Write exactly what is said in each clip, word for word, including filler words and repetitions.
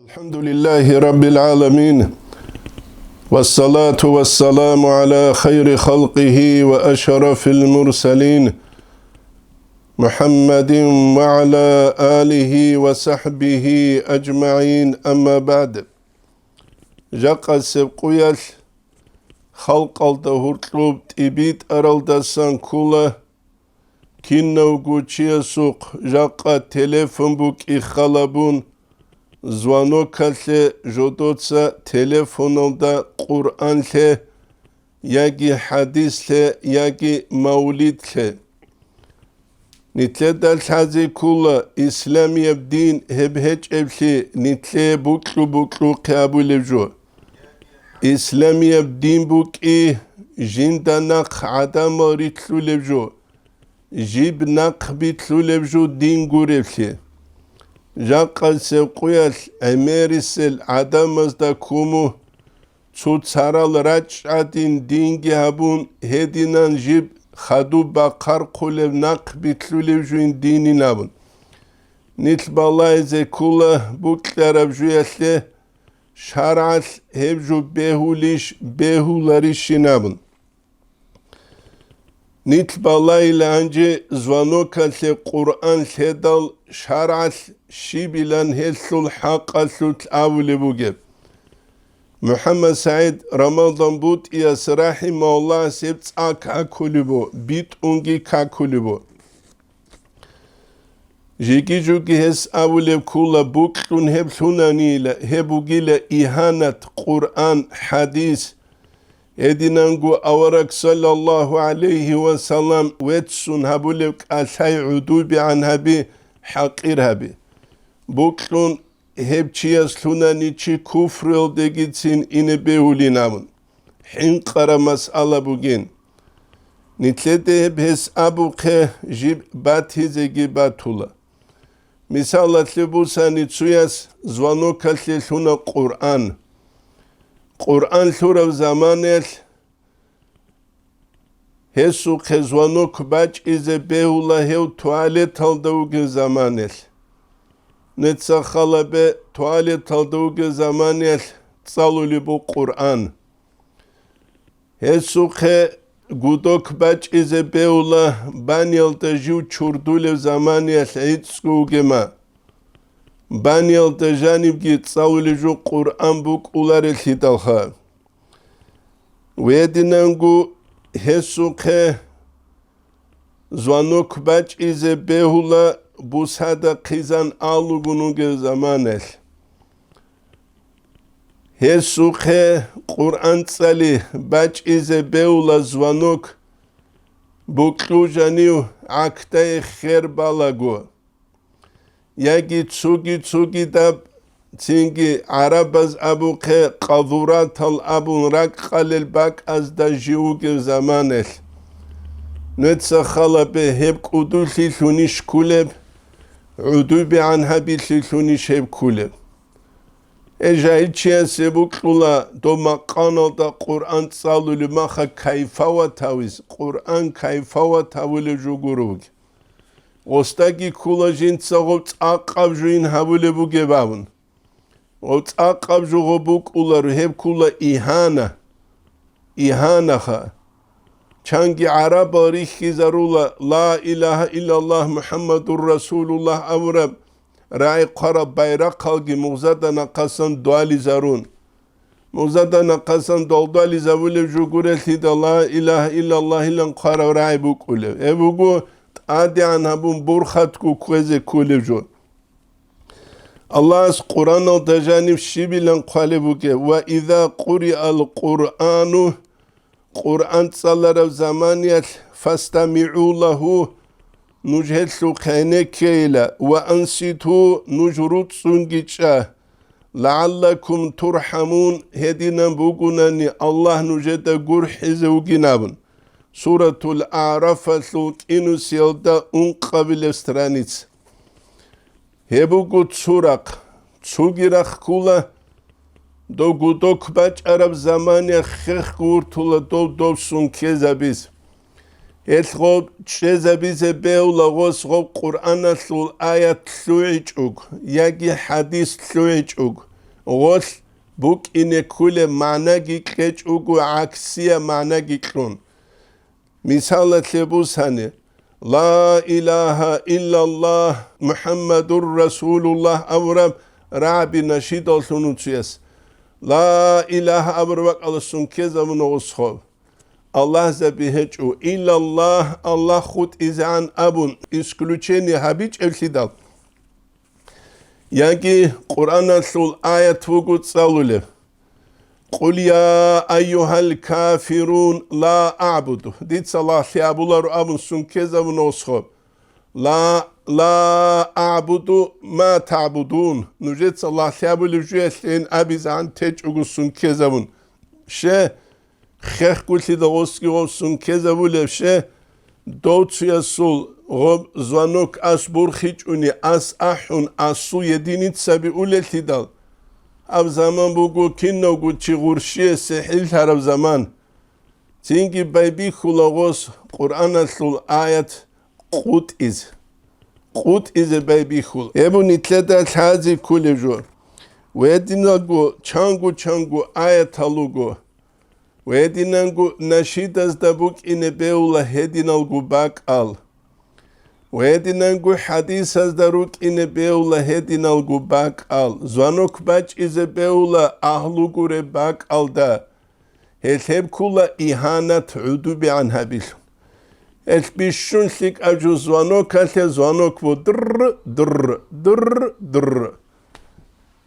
الحمد لله رب العالمين، والصلاة والسلام على خير خلقه وأشرف المرسلين، محمد وعلى آله وصحبه أجمعين، أما بعد. Жакъасеб къуялъ халкъалда гьоркьоб тӀибитӀаралдасан ккола, кинавго чиясухъ жакъа телефон букӀин хал гьабун, звонокалъе жодоца телефоналда Къуръан лъе, яги хӀадис лъе, яги мавлид лъе. Нилъеда лъазе ккола исламияб дин гьеб гьечӀеблъи нилъее букьу-букьухъе абулеб жо. Исламияб дин букӀи жинда нахъ гӀадамал рилълъулеб жо, жиб нахъ билълъулеб жо дин гуреблъи. Жакъасеб къуялъ гӀемерисел гӀадамазда ккуму, цо царал рачӀчӀадин динги гьабун, гьединан жиб хадуб бахъархъулеб нахъ билълъулеб жуин динин абун. Нилъ балагьизе ккола букьараб жуялъе шаргӀалъ гьеб жо бегьулищ, бегьуларищин абун. Нилъ балайила гьанже звонокалъе Къуръан лъедал шаргӀалъ щибилан гьелъул хӀакъалъулъ абулеб бугеб. МухӀаммад СагӀид Рамадан БутӀияс рахӀимагьуллагьас гьеб цӀакъ какулеб бу, битӀунги какулеб бу. Жиги-жуги гьес абулеб ккула, букьун гьеб лъунанила, гьеб бугила игьанат Къуръан, хӀадис. Гьединанго авараг саллаллагьу гӀалайгьи ва саллам веццун гьабулеб кӀалъай гӀудубигӀан гьаби, хӀакъир гьаби. Букьун гьеб чияс лъунани чи куфруялдегицин ине бегьулин абун, хӀинкъараб масъала бугин. Нилъеде гьеб гьес абухъе жиб батизеги батула. Мисалалъе бусани, цуяс звонокалъе лъуна Къуръан. Къуръан лъураб заманаялъ гьесухъе звонок бачӀизе бегьула гьев туалеталда вугев заманаялъ. Нуца халабе туалеталда вугев заманаялъ цӀалулеб бу Къуръан. Гьесухъе гудок бачӀизе бегьула баниялда жив чурдулев заманаялъ гӀицӀго вугема. Баниялда жанибги цӀалулеб жо Къуръан букӀуларелъидалха. Гьединанго гьесухъе звонок бачӀизе бегьула бусада хъизан алугун вугев заманаялъ. Гьесухъе Къуръан цӀали бачӀизе бегьула звонок букьу жанив гӀакдае хер балаго. Яги цуги-цугидаб, цинги гӀарабаз абухъе къазуратал абун ракӀкъалел бакӀазда жив вугев заманаялъ. Нуца халабе гьеб кӀудулъи лъунищ ккулеб, гӀудубигӀан гьабилъи лъунищ гьеб ккулеб? Э, жагьилчиясе букьула доб макъаналда Къуръан цӀалулеб маха кайфават гьавиз, Къуръан кайфават гьавулев жо гуро вугев. Гъосдаги ккула жинца гъов цӀакъаб жуин гьабулеб бугеб абун. Гъов цӀакъаб жо гъов букӀуларо, гьеб ккула игьана. Игьанаха. Чанги гӀарабал рихьизарула, Ла илагьа иллаллагь, МухӀаммадур Расулуллагь абураб рагӀи хъвараб байрахъалги мугъзада нахъасан дугьализарун. Мугъзада нахъасан дугьализабулеб жо гурелъидал Ла илагьа иллаллагьилан хъвараб рагӀи букӀулеб. Гьеб буго тӀадегӀан гьабун бурхатго кквезе кколеб жо. Аллагьас Къуръаналда жаниб щибилан хъвалеб бугеб: «Ва иза къуриал Къуръану», Къуръан цӀалараб заманиялъ, «фастамигӀу лагьу», нуж гьелъухъ гӀенеккейила, «ва анситу», нуж руцӀцӀунги чӀа, «лагӀаллакум турхӀамун», гьединан бугунани Аллагь нужеда гурхӀизе вугин абун. Суратул АгӀрафалъул кӀинусиялда ункъабилеб страница. Гьеб буго цо рахъ. Цоги рахъ ккула, дов гудок бачӀараб заманиялъ хехго вуртула дов довсун ккезабиз. Гьелъ гъоб чӀезабизе бегьула гъос гъоб Къуръаналъул аят лъугӀичӀого яги хӀадис лъугӀичӀого. Гъолъ букӀине кколеб магӀнаги кьечӀого, гӀаксияб магӀнаги кьун. Мисалалъе бусани: «Ла илагьа иллаллагь, МухӀаммадур Расулуллагь» абураб рагӀаби нашидаллъун вуцуяс. «Ла илагьа» абураб бакӀаласун ккезабуна гъосхъо. Аллагьзаби гьечӀо, «Иллаллагь», Аллагь хутӀизегӀан абун, исключение гьабичӀеблъидал. Яги Къуръаналъул аят вуго цӀалулеб: «Къул я айюгьал кафирун ла аъбуду», дица лагълъи абуларо абун сункезабуна гъосхъо. «Ла, ла аъбуду ма таъбудун», нужеца лагълъи абулеб жуялъейин абизегӀан течӀого сункезабун. Ще, хехгулъида гъосги гъов сункезабулеб, ще, дов цуясул гъоб звонок ас бурхичӀуни, ас ахӀун, асул единицаби улелъидал, гьаб заман буго кинавго чи гъурщиясе хӀиллъараб заман. Цинги байбихьула гъос Къуръаналъул аят къутӀизе. КъутӀизе байбихьула. Гьеб нилъеда лъазе кколеб жо. Гьединалго чанго-чанго аятал руго. Гьединанго нашидазда букӀине бегьула гьединалго бакӀал. Гьединанго хӀадисазда рукӀине бегьула гьединалго бакӀал. Звонок бачӀизе бегьула агьлу гуреб бакӀалда. Гьелъ гьеб ккула игьанат гӀудубигӀан гьабилъун. Гьелъ бищун лъикӀаб жо звонокалъе звонок бу: дурр, дурр, дурр, дурр.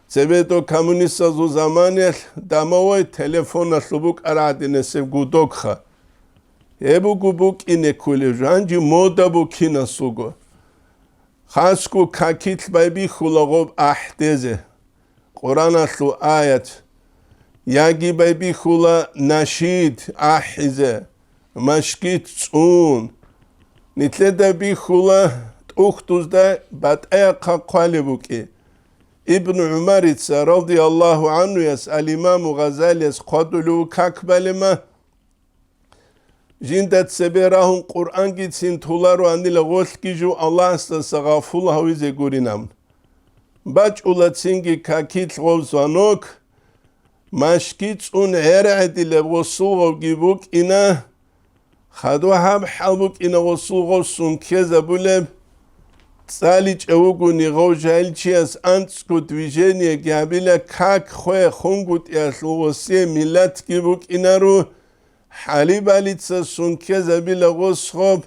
Цебе дов коммунистазул заманаялъ домовой телефоналъул букӀараб гӀадинасеб гудокха. Гьеб буго букӀине кколеб жо, гьанже мода букинас вуго. Хасго какилъ байбихьула гъоб ахӀдезе. Къуръаналъул аят, яги байбихьула нашид ахӀизе, машгит цӀун. Нилъеда бихьула тӀухьдузда батӀаяхъа хъвалеб букӀи. Ибн ГӀумарица, радияллагьу гӀанхуяс, ал-Имаму Гъазалияс хъвадулев как балема, жинда цебе рагьун Къуръангицин толароанила гъолъги жо Аллагьасдаса гъафул гьавизе гуринан. БачӀула цинги какилъ гъов звонок, машгит цӀун гӀергӀедилеб гъосул гъовги букӀина, хадур гьаб хӀал букӀина гъосул гъов сункезабулеб, цӀаличӀев вугони гъов жагьилчияс анцӀго движениеги гьабила, как хве хунгутӀиялъул гъосие миллатги букӀинаро, хӀалибалица сункезабила гъос гъоб,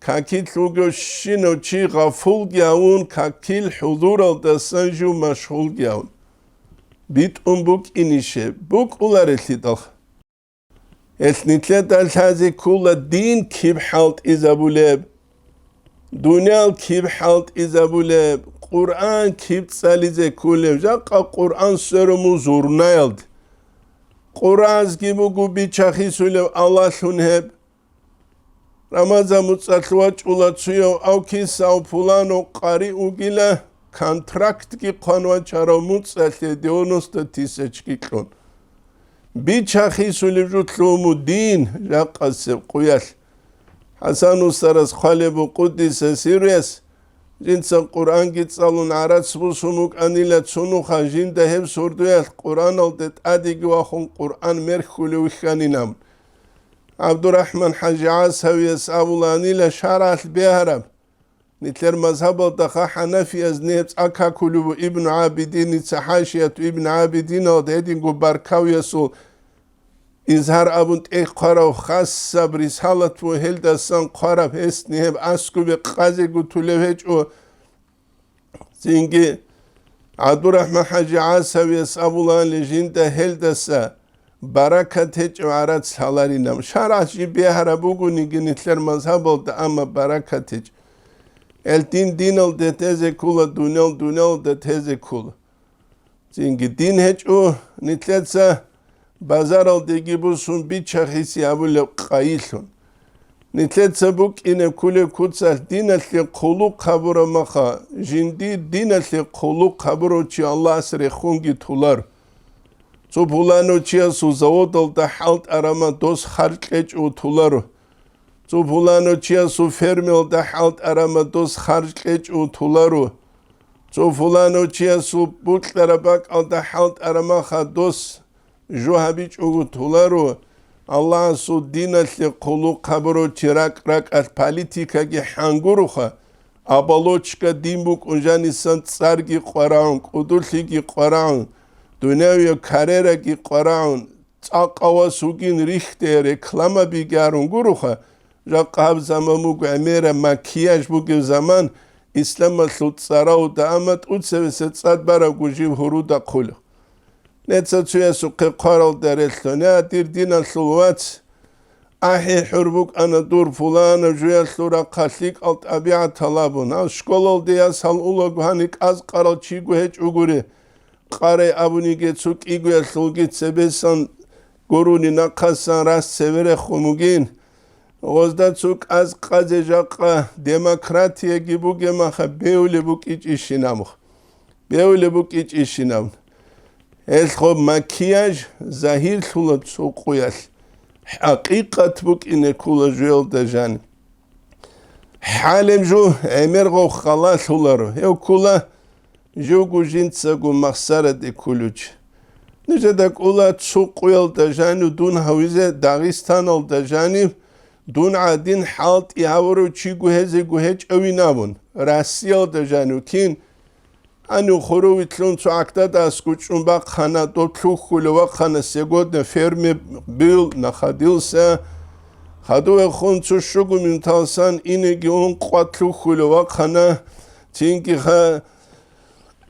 какилъ вугев щинав чи гъафулги гьавун, какил хӀузуралдасан жив машгъулги гьавун. БитӀун букӀинише, букӀуларелъидал. Гьелъ нилъеда лъазе ккула дин киб хӀалтӀизабулеб, дуниял киб хӀалтӀизабулеб, Къуръан киб цӀализе кколеб, жакъа Къуръан сверун мун зурнаялде. Къуразги буго бичахисулев Аллагьлъун гьеб. Рамазан муцӀалъ вачӀула цуяв, ав кисав пуланав къари угила, контрактги хъван вачарав муцӀалъе девяносто тысячги кьун. Бичахисулев жо лъугьун мун дин жакъасеб къуялъ. ХӀасан устарас хъвалеб бу къуддиса сирруяс, жинца Къуръанги цӀалун гӀарац бусун вукӀанила цунуха, жинда гьеб сордоялъ Къуръаналде тӀадеги вахун Къуръан мерхьулев вихьанин абун. ГӀабдурахӀман ХӀажи ГӀасавияс абуланила шаргӀалъ бегьараб. Нилъер мазгьабалдаха хӀанафияз неб цӀа какулев ву Ибн ГӀабидиница, ХӀашияту Ибн ГӀабидиналда гьединго баркавиясул изгьар абун тӀехъварав хасаб рисалат ву, гьелдасан хъвараб гьес нигьеб аскубе къазего тулев гьечӀо. Цинги ГӀабдурахӀман ХӀажи ГӀасавияс абулаанли жинда гьелдаса баракат гьечӀев гӀарац лъаларинаб. ШаргӀалъ жиб бегьараб бугониги нилъер мазгьабалда, амма баракат гьечӀ. Гьел дин диналде тезе ккола, дуниял дуниялалда тезе ккола. Цинги дин гьечӀо нилъеца базаралдеги бусун бичахиси абулеб къайилъун. Нилъеца букӀине кколеб куцалъ диналъе хъулухъ гьабураб маха, жиндир диналъе хъулухъ гьабурав чи Аллагьас рехунги тулар. Цо пуланав чиясул заводалда хӀалтӀарама дос харж кьечӀо туларо. Цо пуланав чиясул фермиялда хӀалтӀарама дос харж кьечӀо туларо. Цо фуланав чиясул букьараб бакӀалда хӀалтӀараб маха дос жо гьабичӀого толаро, Аллагьасул диналъе хъулухъ гьабурав чи ракӀ-ракӀалъ политикаги хӀангуруха, оболочка дин букӀун жанисан цӀарги къварагӀун, кӀудулъиги къварагӀун, дунявияб карьераги къварагӀун, цӀакъ авас вугин рихьде реклама бигярун гуруха, жакъа гьаб заман буго гӀемераб макияж бугеб заман, исламалъул цӀаравда, амма тӀуцевеса цӀад барабго жив гьуруда хъулев. Неца цуясухъе хъваралда релълъун: «Я, дир диналъул вац, ахӀи хӀур букӀана дур пуланаб жуялъул рахъа лъикӀал тӀабигӀатал абун, гьал школалде ясал улаго гьани кӀаз-къарал чиго гьечӀогури, къарай абуниги цо кӀигоялъулги цебесан гурони нахъасан рас цеве рехун вугин. Гъозда цо кӀаз-къазе жакъа демократияги бугеб маха бевлеб букӀичӀищинаб. Бевлеб букӀичӀищинаб. Гьелъго макияж загьирлъула цо къуялъ, хӀакъикъат букӀине ккула жуялда жани. ХӀалеб жо гӀемергъав халалъуларо, гьев ккула живго жинцаго махсараде кколев чи. Нужеда кӀола цо къуялда жанив дун гьавизе, Дагъистаналда жанив дун гӀадин хӀалтӀи гьавурав чиго гьезего гьечӀавин абун, Россиялда жанив кин? Гьанив хурув вилълъун цо гӀахьдадасго чӀун бахъана, доб лъухьулев вахъана сегодня ферме был, находился. Хадув вехун цо щуго минуталсан инеги ун къват лъухьулев вахъана, цинги ха-,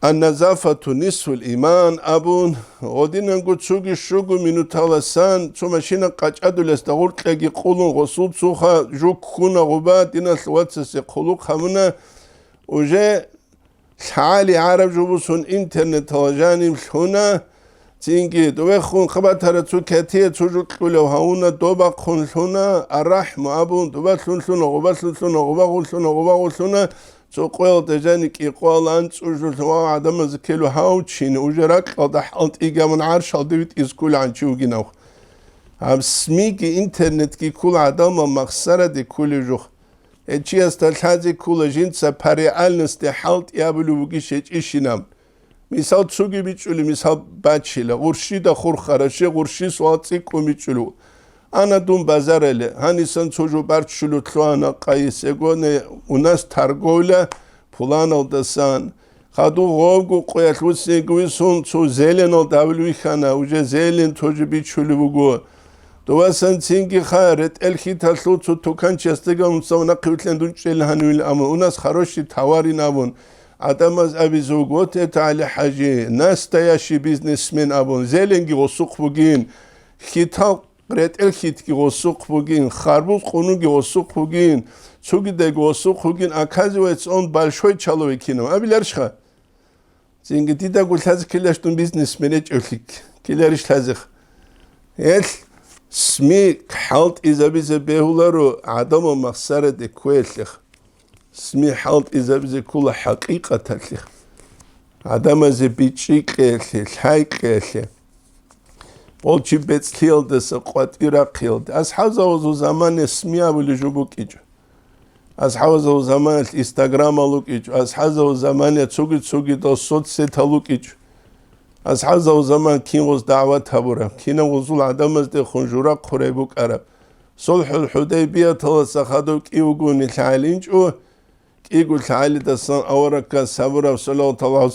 «Ан-назафату нисфул иман» абун, гъодинанго цоги щуго минуталасан цо машина къачӀадулесда гъуркьаги къулун гъосул цоха жуг ккуна гъуба, диналъ вацасе хъулухъ гьабуна, уже лъагӀали гӀараб жо бусун интернеталда жаниб лъуна, цинги довехун хабатара цо катие цо жо кьулев гьавуна, добахъун лъуна, «Ар-рахӀму» абун, добалъун лъуна, гъубалъун лъуна, гъубагъун лъуна, гъубагъун лъуна, цо къоялда жани кӀикъоялда анцӀу жо лъугьав гӀадамаз ккелу гьав чини, уже ракьалда хӀалтӀи гьабун гӀаршалде витӀизе кколегӀан чи вугинав. Гьаб СМИги интернетги ккула гӀадамал махсараде кколев жо. Гьечиясда лъазе ккула жинца по реальности хӀалтӀи абулев вугищ гьечӀищинаб. Мисал цоги бичӀчӀули, мисал бачила, гъурщида хурхара, ще гъурщи суал цӀикӀкӀун бичӀчӀулев. Ана дун базарале, гьанисан цо жо барччулев лъугьана къайи сегодня у нас торговля пуланалдасан. Хадув гъовго къоялъ вуссинги висун, цо зеленалда гьавил вихьана, уже зелен тоже бичулев вуго. Довасан цинги ха, ретӀел хьиталъул цо туканчиясда гьануца нахъе вилълъан дун чӀел гьанивил, амма у нас хороший товарин абун, гӀадамаз абизе вуго, вот это ГӀали-хӀажи, настоящий бизнесмен абун, зеленги гъосухъ бугин, хьитал ретӀел хьитги гъосухъ бугин, харбуз къунуги гъосухъ бугин, цогидайги гъосухъ бугин, оказывается, он большой человек кинав абиларищха? Цинги дидаго лъазе ккеларищ дун бизнесмен гьечӀевлъи, ккеларищ лъазе? Гьелъ СМИ хӀалтӀизабизе бегьуларо гӀадамал махсараде кквеялъех. СМИ хӀалтӀизабизе ккола хӀакъикъаталъе, гӀадамазе бичӀчӀи кьеялъе, лъай кьеялъе, гъолчи бецӀлъиялдаса къватӀи рахъиялде. АсхӀабзабазул замане СМИ абулеб жо букӀичӀо. АсхӀабзабазул заманалъ Инстаграмал вукӀичӀо, асхӀабзабазул заманалъ цоги-цогидал соцсетал вукӀичӀо. АсхӀабзабазул заман кин гъоз дагӀват гьабураб, кинаб гъозул гӀадамаздехун журахъурай букӀараб. СулхӀул ХӀудайбияталдаса хадув кӀи вугони лъагӀалинчӀо, кӀиго лъагӀалидасан аварагас гьабураб саллаллагьу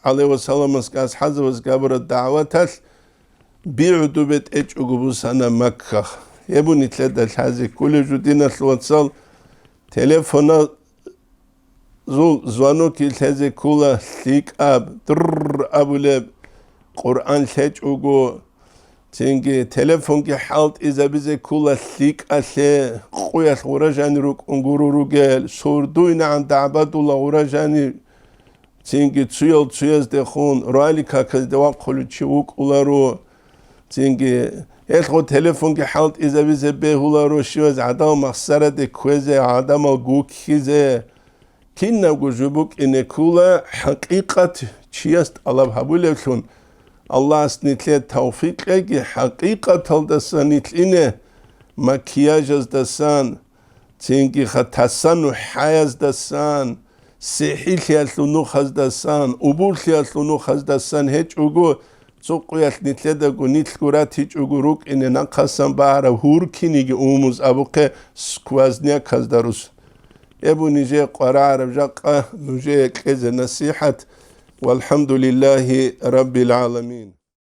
гӀалайгьи ва салламасги асхӀабзабазги гьабураб дагӀваталъ бигӀу дубе тӀечӀого бусана Макках. Гьеб нилъеда лъазе кколеб жо, диналъ вацал, телефона зул звонокги лъезе ккола лъикӀаб, дурр абулеб, Къуръан лъечӀого, цинги телефонги хӀалтӀизабизе ккола лъикӀалъе, къуялъ гъура жани рукӀун гуро ругел, сурдуйнагӀан дагӀбадула гъура жани, цинги цуял-цуяздехун, раликаказде вахъулев чи вукӀуларо, цинги гьелъго телефонги хӀалтӀизабизе бегьуларо, щиваз гӀадал махсараде кквезе, гӀадамал гуккизе. Кинабго жо букӀине ккола хӀакъикъат чияс тӀалаб гьабулевлъун, Аллагьас нилъее тавфикъ кьеги, хӀакъикъаталдаса нилъ ине макияжаздасан, цинги ха тасаннухӀаяздасан, сихӀилъиялъул нухаздасан, убурлъиялъул нухаздасан гьечӀого, цо къуялъ нилъедаго нилъго ратичӀого рукӀине нахъасан багьараб гьуркинеги умумуз абухъе сквозняказда рус. Эбу нижее къварагӀараб жакъа нужее кьезе насихӀат. Валхамдулиллагьи раббил гӀаламин.